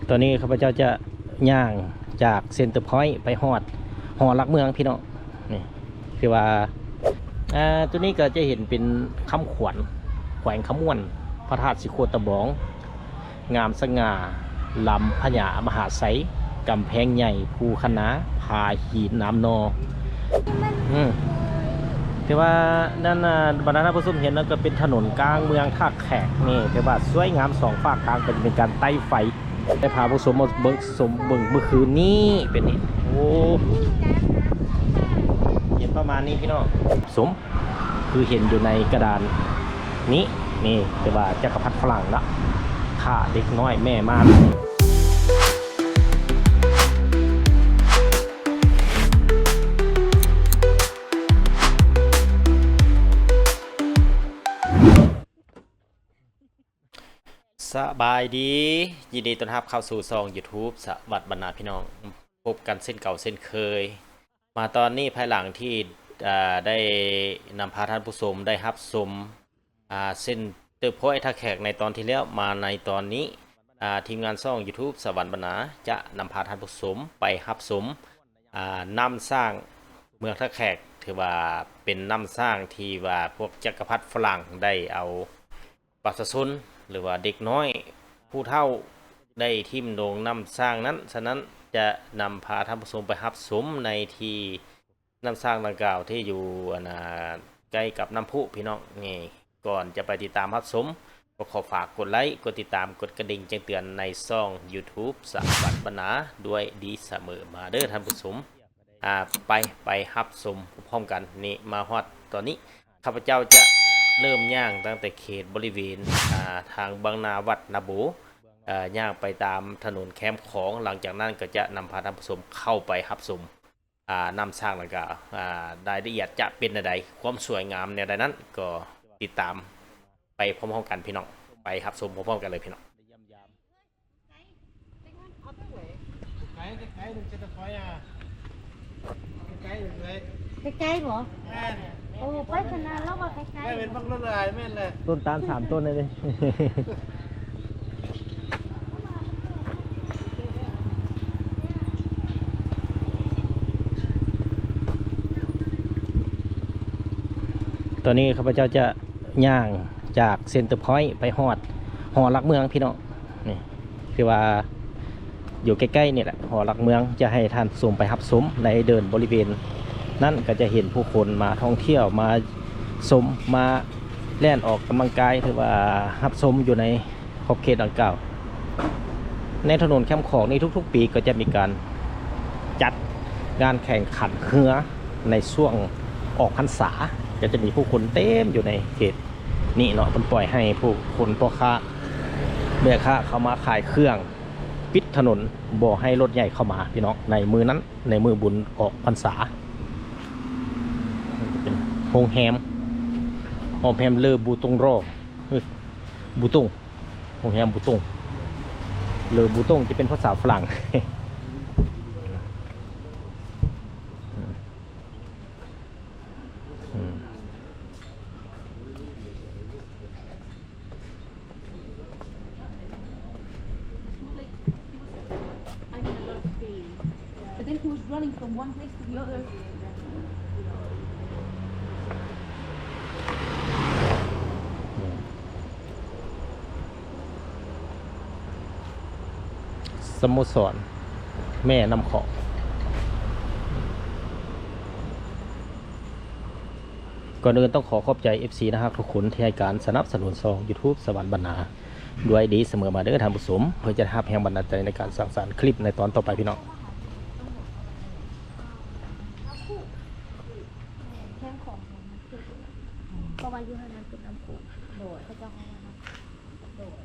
ຕອນນີ້ຂ້າພະເຈົ້າຈະຍ່າງຈາກເຊັນເຕີພອຍໄປຮອດຫໍຫຼັກເມືອງພີ່ນ້ອງ. ນີ້ຄືວ່າ ອ່າ ຕົວນີ້ກໍຈະເຫັນເປັນຄຳຂວັນ ແຂວງຄຳມ່ວນ, ພະທາດສີໂຄດຕະບອງ, ງາມສະຫງ່າ, ລຳພະຍາມະຫາໄຊ, ກຳແພງໃຫຍ່, ພູຄະນາ, ຜາຫີນ, ໜາມໜໍ່. ອືມ ແຕ່ວ່ານັ້ນນະ ບັນດາທ່ານຜູ້ຊົມເຫັນນັ້ນກໍເປັນຖະໜົນກາງເມືອງທ່າແຂກນີ້ ແຕ່ວ່າສວຍງາມສອງຟາກທາງ ກໍຈະເປັນການໄຕ້ໄຟ ໄດ້ພາຜູ້ຊົມມາເບິ່ງ ຊົມເບິ່ງເມື່ອຄືນນີ້ ເປັນນີ້ ໂອ້ ເຫັນປະມານນີ້ພີ່ນ້ອງ ຊົມ ຄືເຫັນຢູ່ໃນກະດານນີ້ ນີ້ ແຕ່ວ່າຈັກກະພັດຝຣັ່ງເນາະ ຂ້າເດັກນ້ອຍແມ່ມ່ານ. ສະບາຍດີ ຍິນດີຕ້ອນຮັບເຂົ້າສູ່ຊ່ອງຢູທູບ ສະຫວັດບັນນາພີ່ນ້ອງ ພົບກັນເຊັ່ນເກົ່າເຊັ່ນເຄີຍ ມາຕອນນີ້ພາຍຫຼັງທີ່ ເອີ ໄດ້ນຳພາທ່ານຜູ້ຊົມໄດ້ຮັບຊົມ ອ່າ ເຊັ່ນເຕີພອຍທ່າແຂກໃນຕອນທີ່ແລ້ວ ມາໃນຕອນນີ້ ອ່າ ທີມງານຊ່ອງຢູທູບ ສະຫວັດບັນນາ ຈະນຳພາທ່ານຜູ້ຊົມໄປຮັບຊົມ ອ່າ ນ້ຳສ້າງເມືອງທ່າແຂກ ຖືວ່າເປັນນ້ຳສ້າງທີ່ວ່າພວກຈັກກະພັດຝຣັ່ງໄດ້ເອົາ ປະຊາຊົນ ຫຼືວ່າເດັກນ້ອຍ ຜູ້ເຖົ້າ ໄດ້ຖິ້ມລົງນ້ຳສ້າງນັ້ນ. ສະນັ້ນ ຈະນຳພາທ່ານຜູ້ຊົມໄປຮັບຊົມໃນທີ່ນ້ຳສ້າງດັ່ງກ່າວ ທີ່ຢູ່ ອັນນ່າ ໃກ້ກັບນ້ຳພຸພີ່ນ້ອງ. ນີ້ ກ່ອນຈະໄປຕິດຕາມຮັບຊົມ ກໍຂໍຝາກກົດໄລ ກົດຕິດຕາມ ກົດກະດິ່ງແຈ້ງເຕືອນໃນຊ່ອງຢູທູບ ສະຫວັດບັນນາ ດ້ວຍດີສະເໝີມາເດີທ່ານຜູ້ຊົມ. ອ່າ ໄປ ໄປຮັບຊົມພ້ອມກັນ. ນີ້ ມາຮອດຕອນນີ້ ຂ້າພະເຈົ້າຈະເລີ່ມຍ່າງຕັ້ງແຕ່ເຂດບໍລິເວນ ອ່າ ທາງເບື້ອງໜ້າວັດນາໂບ ເອີ ຍ່າງໄປຕາມຖະໜົນແຄມຂອງ, ຫຼັງຈາກນັ້ນກໍຈະນຳພາທ່ານຜູ້ຊົມເຂົ້າໄປຮັບຊົມ ອ່າ ນ້ຳສ້າງ ແລ້ວກໍ ອ່າ ລາຍລະອຽດຈະເປັນແນວໃດ, ຄວາມສວຍງາມແນວໃດນັ້ນ ກໍຕິດຕາມໄປພ້ອມໆກັນພີ່ນ້ອງ, ໄປຮັບຊົມພ້ອມໆກັນເລີຍພີ່ນ້ອງ. ໄກ ໄກ ໄກ ໄກ ບໍ່? ແມ່ນ. ໂອ້ ໄປຂະໜາດລາວວ່າໄກໆ ໄດ້ເປັນບັກລົດຫຼາຍແມ່ນແຫຼະ. ຕົ້ນຕານສາມຕົ້ນເລີຍ. ຕອນນີ້ຂ້າພະເຈົ້າຈະ ຍ່າງຈາກເຊັນເຕີພອຍໄປຮອດຫໍຫຼັກເມືອງພີ່ນ້ອງ. ນີ້ຄືວ່າຢູ່ໃກ້ໆນີ້ແຫຼະ ຫໍຫຼັກເມືອງ ຈະໃຫ້ທ່ານຜູ້ຊົມໄປຮັບຊົມໃນເດີ່ນບໍລິເວນນັ້ນ ກໍຈະເຫັນຜູ້ຄົນມາທ່ອງທ່ຽວ ມາຊົມ ມາແລ່ນອອກກຳລັງກາຍ ຫຼືວ່າຮັບຊົມຢູ່ໃນ ຂອບເຂດດັ່ງກ່າວ. ໃນຖະໜົນແຄມຂອງນີ້ ທຸກໆປີກໍຈະມີການຈັດງານແຂ່ງຂັນເຮືອໃນຊ່ວງອອກພັນສາ, ກໍຈະມີຜູ້ຄົນເຕັມຢູ່ໃນເຂດນີ້ເນາະ. ເພິ່ນປ່ອຍໃຫ້ຜູ້ຄົນ ພໍ່ຄ້າແມ່ຄ້າເຂົ້າມາຂາຍເຄື່ອງ, ປິດຖະໜົນບໍ່ໃຫ້ລົດໃຫຍ່ເຂົ້າມາ ພີ່ນ້ອງ, ໃນມື້ນັ້ນ ໃນມື້ບຸນອອກພັນສາ. ເປັນໂຮງແຮມ, ໂຮງແຮມເລີບູຕົງຣໍ ເອີ ບູຕົງ ໂຮງແຮມບູຕົງ ເລີບູຕົງ ຈະເປັນພາສາຝຣັ່ງ. ອືມ ອືມ. But then he was running from one place to the other. ສະໂມສອນແມ່ນ້ຳຂອງ. ກ່ອນອື່ນຕ້ອງຂໍຂອບໃຈ ເອັຟຊີ ໜ້າຮັກທຸກຄົນ ທີ່ໃຫ້ການສະໜັບສະໜູນຊ່ອງຢູທູບ ສະຫວັດບັນນາ ດ້ວຍດີສະເໝີມາເດີທ່ານຜູ້ຊົມ, ເພື່ອຈະໄດ້ຮັບແຮງບັນດານໃຈໃນການສ້າງສານຄລິບໃນຕອນຕໍ່ໄປພີ່ນ້ອງ. ແຄມຂອງ ເພາະວ່າຢູ່ຫັ້ນມັນເປັນນ້ຳໂຂງ ໂດຍ ເຂົາເຈົ້າເວົ້າວ່ານ້ຳໂຂງ ໂດຍ.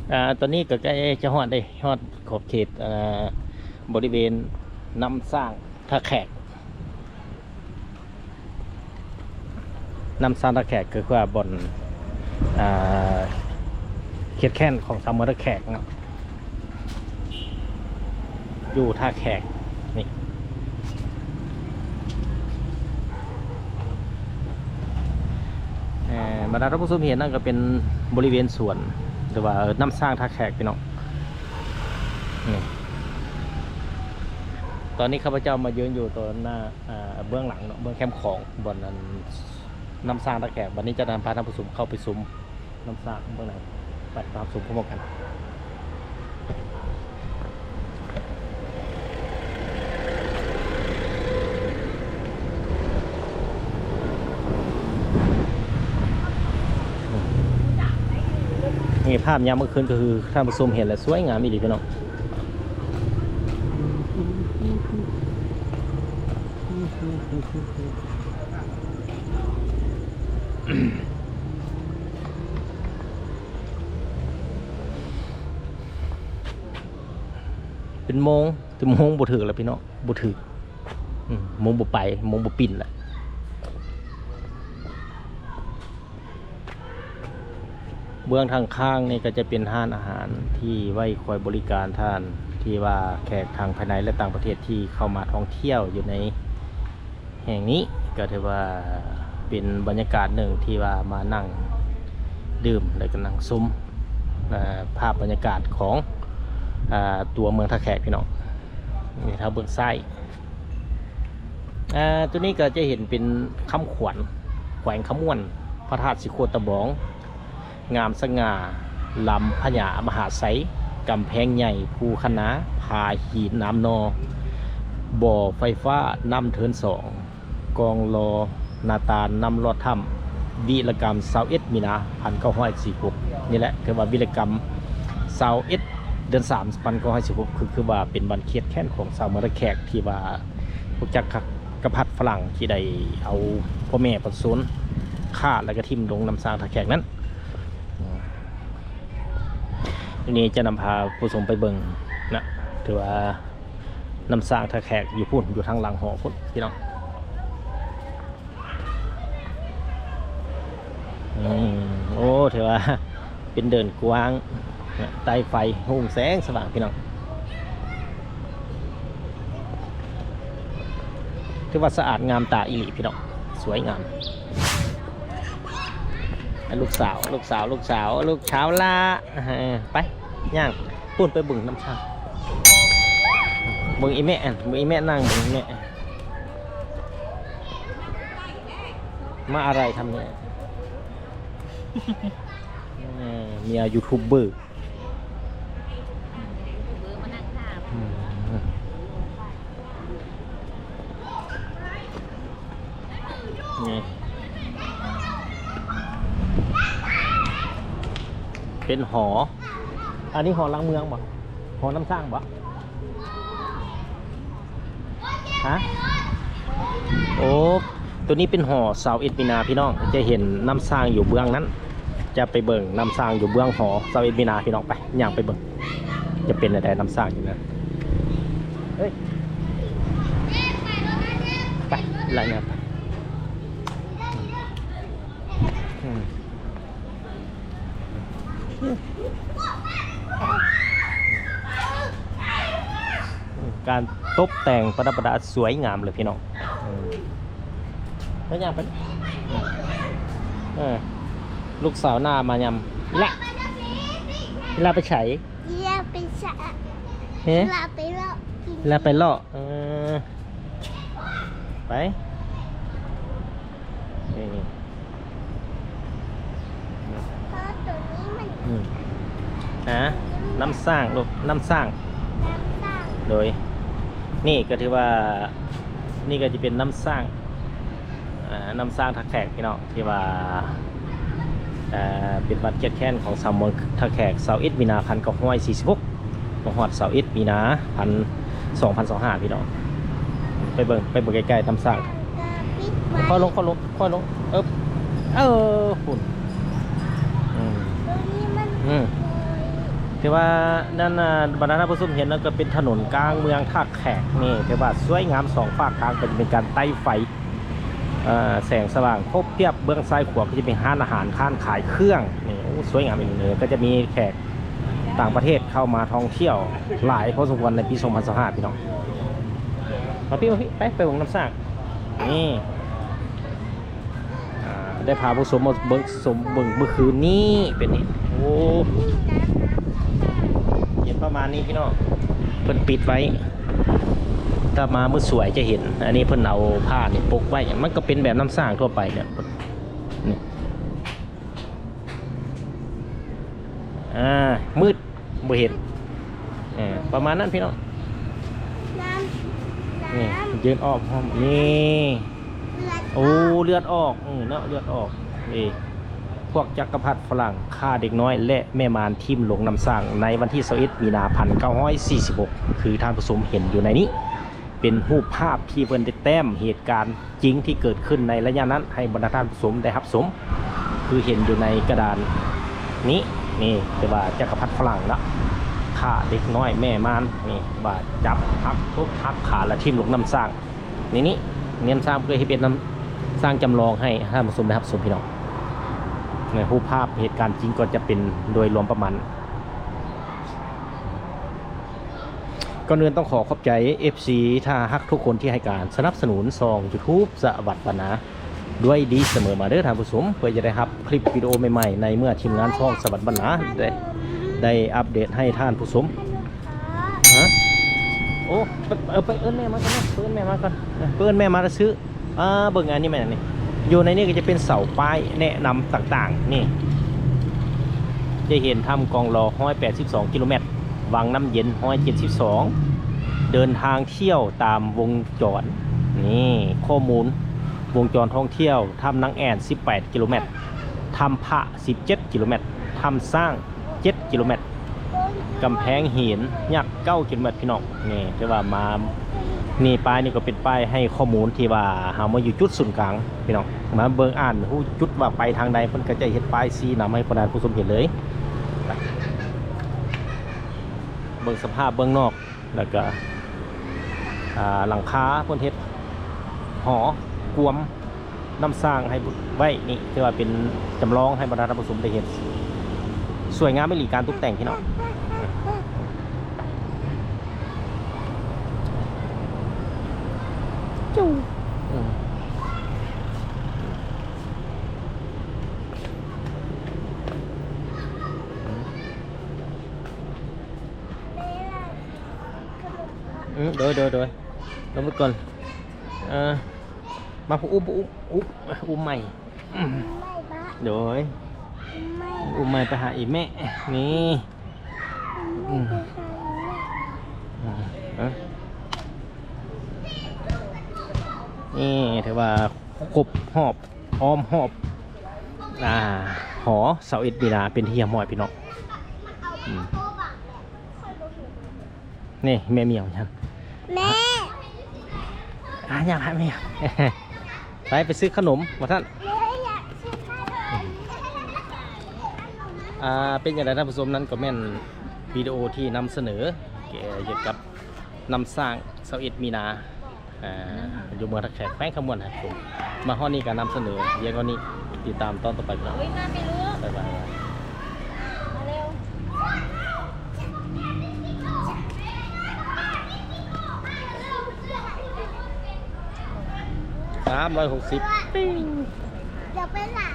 ເ ອ່າ ຕອນນີ້ກໍໃກ້ຈະຮອດເດ້ ຮອດຂອບເຂດ ອ່າ ບໍລິເວນນ້ຳສ້າງທ່າແຂກ. ນ້ຳສ້າງທ່າແຂກກໍຄືວ່າບ່ອນ ອ່າ ເຂດແຄ້ນຂອງຊາວເມືອງທ່າແຂກເນາະ ຢູ່ທ່າແຂກນີ້. ເອີ ບັນດາທ່ານຜູ້ຊົມເຫັນນັ້ນກໍເປັນບໍລິເວນສວນ ຫຼືວ່ານ້ຳສ້າງທ່າແຂກ ພີ່ນ້ອງ. ນີ້ ຕອນນີ້ຂ້າພະເຈົ້າມາຢືນຢູ່ຕໍ່ໜ້າ ອ່າ ເບື້ອງຫຼັງເນາະ ເບື້ອງແຄມຂອງ ບ່ອນອັນນ້ຳສ້າງທ່າແຂກ. ບັດນີ້ຈະນຳພາທ່ານຜູ້ຊົມເຂົ້າໄປຊົມນ້ຳສ້າງເບື້ອງໃນ ໄປຕາມຊົມພ້ອມກັນ. ນີ້ພາບຍາມມື້ຄືນກໍຄືທ່ານຜູ້ຊົມເຫັນແລ້ວສວຍງາມອີ່ຫຼີ ພີ່ນ້ອງ. ເປັນໂມງ ເປັນໂມງບໍ່ຖືກແລ້ວ ພີ່ນ້ອງ ບໍ່ຖືກ ອືມ ໂມງບໍ່ໄປ ໂມງບໍ່ປິ່ນແລ້ວ. ເບື້ອງທາງຂ້າງນີ້ກໍຈະເປັນຮ້ານອາຫານທີ່ໄວ້ຄອຍບໍລິການທ່ານ ທີ່ວ່າແຂກທັງພາຍໃນ ແລະ ຕ່າງປະເທດທີ່ເຂົ້າມາທ່ອງທ່ຽວຢູ່ໃນແຫ່ງນີ້ ກໍຖືວ່າເປັນບັນຍາກາດໜຶ່ງທີ່ວ່າມານັ່ງດື່ມ ແລະ ກໍນັ່ງຊົມ ເອີ ພາບບັນຍາກາດຂອງ ອາ ຕົວເມືອງທ່າແຂກ ພີ່ນ້ອງ. ນີ້ ທາງເບື້ອງຊ້າຍ ອ່າ ຕົວນີ້ກໍຈະເຫັນເປັນຄຳຂວັນ ແຂວງຄຳມ່ວນ ພະທາດສີໂຄດຕະບອງ ງາມສະຫງ່າ ລຳພະຍາມະຫາໄຊ ກຳແພງໃຫຍ່ ພູຄະນາ ຜາຫີນ ນ້ຳໜໍ່ ບໍ່ໄຟຟ້າ ນ້ຳເທີນສອງ ກອງລໍ ນາຕານ ນ້ຳລອດຖ້ຳ ວິລະກຳ ຊາວເອັດ ມີນາ ພັນເກົ້າຮ້ອຍສີ່ສິບຫົກ. ນີ້ແຫຼະ ຖືວ່າວິລະກຳ ຊາວເອັດ ເດືອນສາມ ພັນເກົ້າຮ້ອຍສີ່ສິບຫົກ ຄື ຄືວ່າເປັນວັນເຄດແຄ້ນຂອງຊາວເມືອງທ່າແຂກ ທີ່ວ່າພວກຈັກກະພັດຝຣັ່ງທີ່ໄດ້ເອົາພໍ່ແມ່ປະຊາຊົນຂ້າ ແລ້ວກໍຖິ້ມລົງນ້ຳສ້າງທ່າແຂກນັ້ນ. ນີ້ຈະນຳພາຜູ້ຊົມໄປເບິ່ງນະ ຖືວ່າ ນ້ຳສ້າງທ່າແຂກຢູ່ພຸ້ນ ຢູ່ທາງຫຼັງຫໍພຸ້ນ ພີ່ນ້ອງ. ອືມ ໂອ້ ຖືວ່າເປັນເດີ່ນກວ້າງ ໃຕ້ໄຟຮຸ່ງແສງສະຫວ່າງ ພີ່ນ້ອງ. ຖືວ່າສະອາດງາມຕາອີ່ຫຼີ ພີ່ນ້ອງ ສວຍງາມ. ລູກສາວ ລູກສາວ ລູກສາວ ລູກສາວຫຼ້າ ເອີ ໄປ ຍ່າງ ປຸ້ນໄປເບິ່ງນ້ຳຊາ ເບິ່ງອີ່ແມ່ ເບິ່ງອີ່ແມ່ນັ່ງ ເບິ່ງອີ່ແມ່ ມາອາໄລທຳນີ້ ເອີ ເມຍຢູທູບເບີ ອືມ. ນີ້ ເປັນຫໍ ອັນນີ້ຫໍຫຼັງເມືອງບໍ່? ຫໍນ້ຳສ້າງບໍ່? ຮະ? ໂອ້ ໂຕນີ້ເປັນຫໍຊາວເອັດມີນາ ພີ່ນ້ອງ ຈະເຫັນນ້ຳສ້າງຢູ່ເບື້ອງນັ້ນ ຈະໄປເບິ່ງນ້ຳສ້າງຢູ່ເບື້ອງຫໍຊາວເອັດມີນາ ພີ່ນ້ອງ ໄປ ຍ່າງໄປເບິ່ງ ຈະເປັນແນວໃດນ້ຳສ້າງຢູ່ນັ້ນ. ເອີຍ ໄປ ໄລ່ແນວໄປ ອືມ ການຕົບແຕ່ງປະດັບປະດາສວຍງາມເລີຍ ພີ່ນ້ອງ ອືມ. ໄປຍ່າງໄປ ເອີ ລູກສາວໜ້າມາຍຳ ອີ່ຫຼ້າ ອີ່ຫຼ້າໄປໃສ? ອີ່ຫຼ້າໄປໃສ? ເຮ? ອີ່ຫຼ້າໄປເລາະກິນ ອີ່ຫຼ້າໄປເລາະ ເອີ ໄປ ນີ້ ພໍ່ ໂຕນີ້ມັນ ອືມ ຮະ? ນ້ຳສ້າງລູກ ນ້ຳສ້າງ ນ້ຳສ້າງ ໂດຍ ນີ້ກໍຖືວ່າ ນີ້ກໍຈະເປັນນ້ຳສ້າງ ອ່າ ນ້ຳສ້າງທ່າແຂກ ພີ່ນ້ອງ ທີ່ວ່າ ເອີ ເປັນວັນເຄດແຄ້ນຂອງຊາວເມືອງທ່າແຂກ ຊາວເອັດມີນາ ພັນເກົ້າຮ້ອຍສີ່ສິບຫົກ ມາຮອດຊາວເອັດມີນາ ພັນ ສອງພັນຊາວຫ້າ ພີ່ນ້ອງ ໄປເບິ່ງ ໄປເບິ່ງໃກ້ໆ ນ້ຳສ້າງ ຄ່ອຍລົງ ຄ່ອຍລົງ ຄ່ອຍລົງ ເອີ ເອີ ພຸ້ນ ອືມ ໂຕນີ້ມັນ ອືມ ເຄີຍ ຖືວ່ານັ້ນນະ ບັນດາທ່ານຜູ້ຊົມເຫັນນັ້ນກໍເປັນຖະໜົນກາງເມືອງທ່າແຂກນີ້ ຖືວ່າສວຍງາມ ສອງຟາກທາງກໍຈະເປັນການໄຕ້ໄຟ ເອີ ແສງສະຫວ່າງຄົບທຽບ. ເບື້ອງຊ້າຍຂວາກໍຈະເປັນຮ້ານອາຫານ ຮ້ານຂາຍເຄື່ອງນີ້ ໂອ້ ສວຍງາມອີ່ຫຼີເລີຍ. ກໍຈະມີແຂກຕ່າງປະເທດເຂົ້າມາທ່ອງທ່ຽວຫຼາຍພໍສົມຄວນໃນປີສອງພັນຊາວຫ້າ ພີ່ນ້ອງ. ມາພີ່ ມາພີ່ ໄປ ໄປເບິ່ງນ້ຳສ້າງນີ້. ອ່າ ໄດ້ພາຜູ້ຊົມມາເບິ່ງ ຊົມເບິ່ງມື້ຄືນນີ້ ເປັນນີ້ ໂອ້ ເຫັນປະມານນີ້ພີ່ນ້ອງ ເພິ່ນປິດໄວ້ ຖ້າມາມື້ສວຍຈະເຫັນ. ອັນນີ້ເພິ່ນເອົາຜ້ານີ້ປົກໄວ້ ມັນກໍເປັນແບບນ້ຳສ້າງທົ່ວໄປແຫຼະ ນີ້ ອ່າ ມືດ ບໍ່ເຫັນ ເອີ ປະມານນັ້ນພີ່ນ້ອງ. ນີ້ ຢືນອ້ອມ ນີ້ ໂອ້ ເລືອດອອກ ເອີ ເນາະ ເລືອດອອກ. ເອີ ພວກຈັກກະພັດຝຣັ່ງຂ້າເດັກນ້ອຍ ແລະ ແມ່ມານຖິ້ມລົງນ້ຳສ້າງໃນວັນທີຊາວເອັດ ມີນາ ພັນເກົ້າຮ້ອຍສີ່ສິບຫົກ ຄືທ່ານຜູ້ຊົມເຫັນຢູ່ໃນນີ້ ເປັນຮູບພາບທີ່ເພິ່ນໄດ້ແຕ້ມເຫດການຈິງທີ່ເກີດຂຶ້ນໃນໄລຍະນັ້ນ ໃຫ້ບັນດາທ່ານຜູ້ຊົມໄດ້ຮັບຊົມ ຄືເຫັນຢູ່ໃນກະດານນີ້. ນີ້ ແຕ່ວ່າຈັກກະພັດຝຣັ່ງເນາະ ຂ້າເດັກນ້ອຍແມ່ມານ ນີ້ ບາດຈັບ ຫັກ ທຸບຫັກຂາ ແລະ ຖິ້ມລົງນ້ຳສ້າງ. ນີ້ ນີ້ ນ້ຳສ້າງເພື່ອເຮັດເປັນນ້ຳສ້າງຈຳລອງໃຫ້ທ່ານຜູ້ຊົມໄດ້ຮັບຊົມ ພີ່ນ້ອງ. ໃນຮູບພາບເຫດການຈິງກໍຈະເປັນໂດຍລວມປະມານ ກ່ອນອື່ນຕ້ອງຂໍຂອບໃຈ ເອັຟຊີ ທ່າຮັກທຸກຄົນທີ່ໃຫ້ການສະໜັບສະໜູນຊ່ອງ YouTube ສະຫວັດບັນນາດ້ວຍດີສະເໝີມາເດີທ່ານຜູ້ຊົມ ເພື່ອຈະໄດ້ຮັບຄລິບວິດີໂອໃໝ່ໆ ໃນເມື່ອທີມງານຊ່ອງສະຫວັດບັນນາໄດ້ ໄດ້ອັບເດດໃຫ້ທ່ານຜູ້ຊົມ. ຮະ? ໂອ້ ໄປ ເອີ ໄປເອີ້ນແມ່ມາກ່ອນເນາະ ໄປເອີ້ນແມ່ມາກ່ອນ ເອີ ໄປເອີ້ນແມ່ມາແລ້ວຊື້. ອ່າ ເບິ່ງອັນນີ້ແມ່ນຫຍັງນີ້? ຢູ່ໃນນີ້ກໍຈະເປັນເສົາປ້າຍແນະນຳຕ່າງໆ ນີ້ ຈະເຫັນຖ້ຳກອງລໍ ຮ້ອຍແປດສິບສອງກິໂລແມັດ, ວັງນ້ຳເຢັນ ຮ້ອຍເຈັດສິບສອງ, ເດີນທາງທ່ຽວຕາມວົງຈອນ ນີ້ ຂໍ້ມູນວົງຈອນທ່ອງທ່ຽວ ຖ້ຳນາງແອ່ນ ສິບແປດກິໂລແມັດ, ຖ້ຳພະ ສິບເຈັດກິໂລແມັດ, ຖ້ຳຊ້າງ ເຈັດກິໂລແມັດ, ກຳແພງຫີນຍັກ ເກົ້າກິໂລແມັດ ພີ່ນ້ອງ. ນີ້ ຖືວ່າມາ ນີ້ ປ້າຍນີ້ກໍເປັນປ້າຍໃຫ້ຂໍ້ມູນທີ່ວ່າເຮົາມາຢູ່ຈຸດສູນກາງ ພີ່ນ້ອງ. ມາເບິ່ງອ່ານຮູ້ຈຸດວ່າໄປທາງໃດ ເພິ່ນກໍຈະເຮັດປ້າຍຊີ້ນຳໃຫ້ພວກທ່ານຜູ້ຊົມເຫັນເລີຍ. ເບິ່ງສະພາບເບື້ອງນອກ ແລ້ວກໍ ອ່າ ຫຼັງຄາເພິ່ນເຮັດຫໍກວມ ນ້ຳສ້າງໃຫ້ໄວ້ນີ້ ຖືວ່າເປັນຈຳລອງໃຫ້ບັນດາທ່ານຜູ້ຊົມໄດ້ເຫັນ. ສວຍງາມອີ່ຫຼີການຕົກແຕ່ງ ພີ່ນ້ອງ. ຈຸ້ງ ອືມ ອືມ ໂດຍ ໂດຍ ໂດຍ ລົງໄປກ່ອນ ເອີ ມາຜູ້ອຸ້ມ ຜູ້ອຸ້ມ ອຸ້ມ ອຸ້ມໃໝ່ ອືມ ໂດຍ ອຸ້ມໃໝ່ໄປຫາອີ່ແມ່ ນີ້ ອືມ ອືມ ເອີ ນີ້ ຖືວ່າຄົບຮອບ ອ້ອມຮອບ ອ່າ ຫໍຊາວເອັດມີນາເປັນທີ່ຮຽບຮ້ອຍ ພີ່ນ້ອງ ອືມ. ນີ້ແມ່ໝຽວຫຍັງ ແມ່ ຫາຫຍັງ ຫາແມ່ ໄປ ໄປຊື້ຂະໜົມວ່າຊັ້ນ. ອ່າ ເປັນຈັ່ງໃດທ່ານຜູ້ຊົມ ນັ້ນກໍແມ່ນວິດີໂອທີ່ນຳສະເໜີກ່ຽວກັບນ້ຳສ້າງຊາວເອັດມີນາ ອ່າ ຢູ່ເມືອງທ່າແຂກ ແຂວງຄຳມ່ວນ ທ່ານຜູ້ຊົມ. ມາຮອດນີ້ກໍນຳສະເໜີພຽງເທົ່ານີ້ ຕິດຕາມຕອນຕໍ່ໄປ ພີ່ນ້ອງ. ໂອ້ຍ ມາແມ່ລູກ ບາຍບາຍ ມາເລັວ ສາມຮ້ອຍຫົກສິບ ປິ້ງ ດຽວໄປລະ.